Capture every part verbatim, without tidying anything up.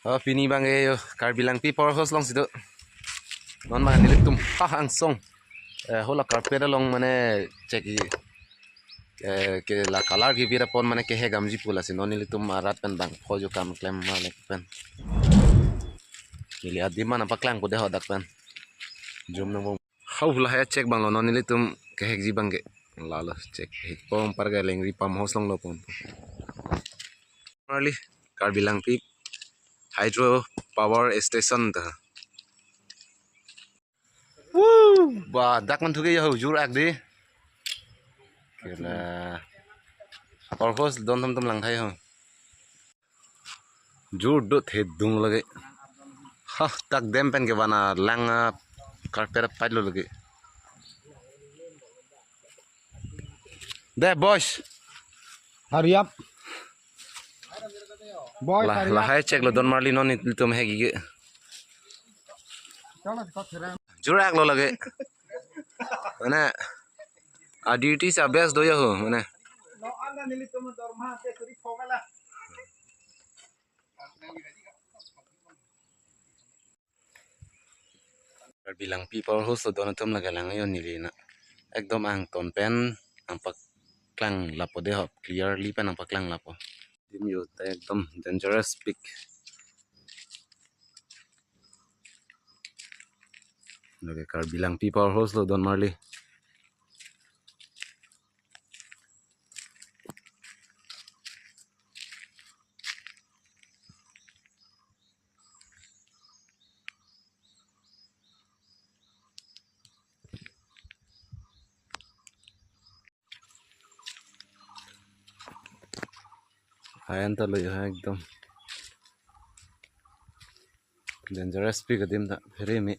Oh, pini abang ke yo Karbi Langpi Power House alongsi do. Non abang nelitum ha angsong. Eh, hala carpet along mane chek-i. Eh, ke la color kepipon mane kehek damji pu lasi non nelitum arat pen bangpho jo kam klem ma lek pen. Neli adim ma nangpaklangpo dei ho dak pen. Jum nang bong. Hau lahai chek abang lo non nelitum kehekji abang ke. Lalo chek. Hekpo anpar ke Lengri Pump House along lo pon. Marli Karbi Langpi Hydro Power Station ta. Woo! Ba dak man thuke ya ho jur ak dei. Kela. Power House don tam tam lang thai ho. Jur do thedung lake. Ha, dak dam pen ke bana lang, ah, carpet apait lo lake. Deh, boys. Hurry up. Boy, lah, hurry up. Lahai chek lo don marli non nelitum hek-i ke. Jur ak lo lake. Mane, a duty sa best do ya ho, mane. Karbi Langpi Power House lo don atum lake lang yo neli na. Ekdom angton pen nangpaklang lapo dei ho, clearly pen nangpaklang lapo. Dim yo ta ekdom dangerous peak. Lake Karbi Langpi Power House lo don marli. Ayan ta lo yo ekdom dangerous peak adim ta phere me.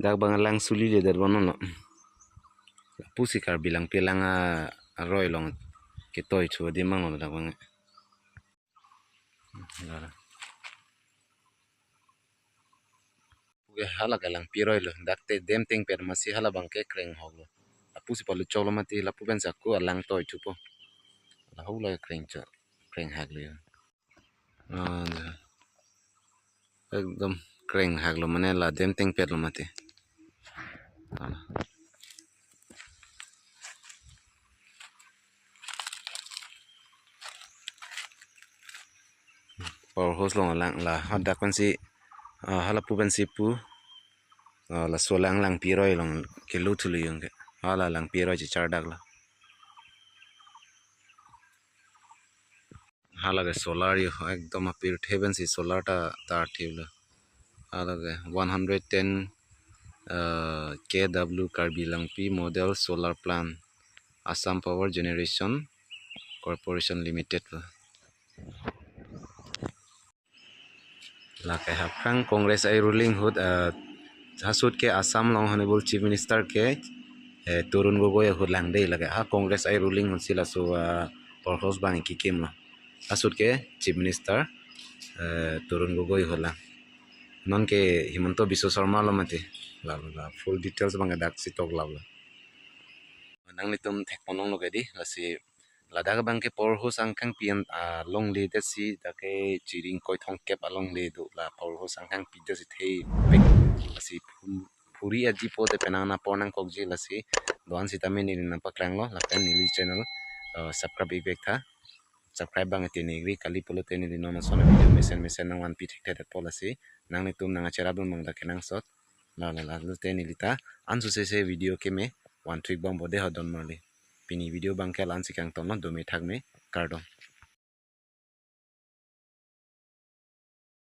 Dak abang lang suli le der bono lo. Pusi Karbi Langpi lang a, aroi along ketoi thu adim abang lo dak abang. Ke hala ke langpi roi lo. Dak te dam tengpet masi hala abang ke kreng hok lo. Lapusi palu chok lo mati lapu pen si ako alang toi thupo. Lahok lo kreng chok, kreng hak lo. Ah, ekdom kreng hak lo mane la dam tengpet lo mati. Power house along lang la hadak pensi, ah, halapu pensi pu, ah, laso lang langpi roi along kelu thulu yung ke. Hala langpi roi chichar dak la. Hala ke solar yo, ekdom apirthe pensi solar ta tar thip lo. Hala ke one hundred ten, eh, K W Karbi Langpi model solar plant, Assam Power Generation Corporation Limited lo. Lake ha aphrang Congress ai ruling ahut, eh, ha ahut ke Assam along Honorable Chief Minister ke, eh, Tarun Gogoi ahut lang dei lake ha Congress ai ruling ahut si laso, eh, power house abang kekim lo. Ha ahut ke Chief Minister, eh, Tarun Gogoi ahut lang. Non ke Himanta Biswa Sarma lo mati. La, la, la, full details abang ke dak si tok lap lo. Nanglitum thekponlong lo ke dei, lasi ladak abang ke power house angkangpi an, ah, longle det si dak ke chiring koi thomkep alongle do la power house angkangpi det si thepik. Lasi phum-, phuri aji po te penang na por nangkokji lasi do-an sitame neli nangpaklang lo lapen neli channel, eh, subscribe ik vek tha. Subscribe abang te neli kali pulote neli non ason video mesen mesen nangvanpi thekthedet po lasi nanglitum nang acherap dun abang dak kenangsot. La la la, lote neli ta ansu sese video keme vanthik abang bode ho don marli. Pini video abang ke la-an si kangton lo, dome thakme, kardom.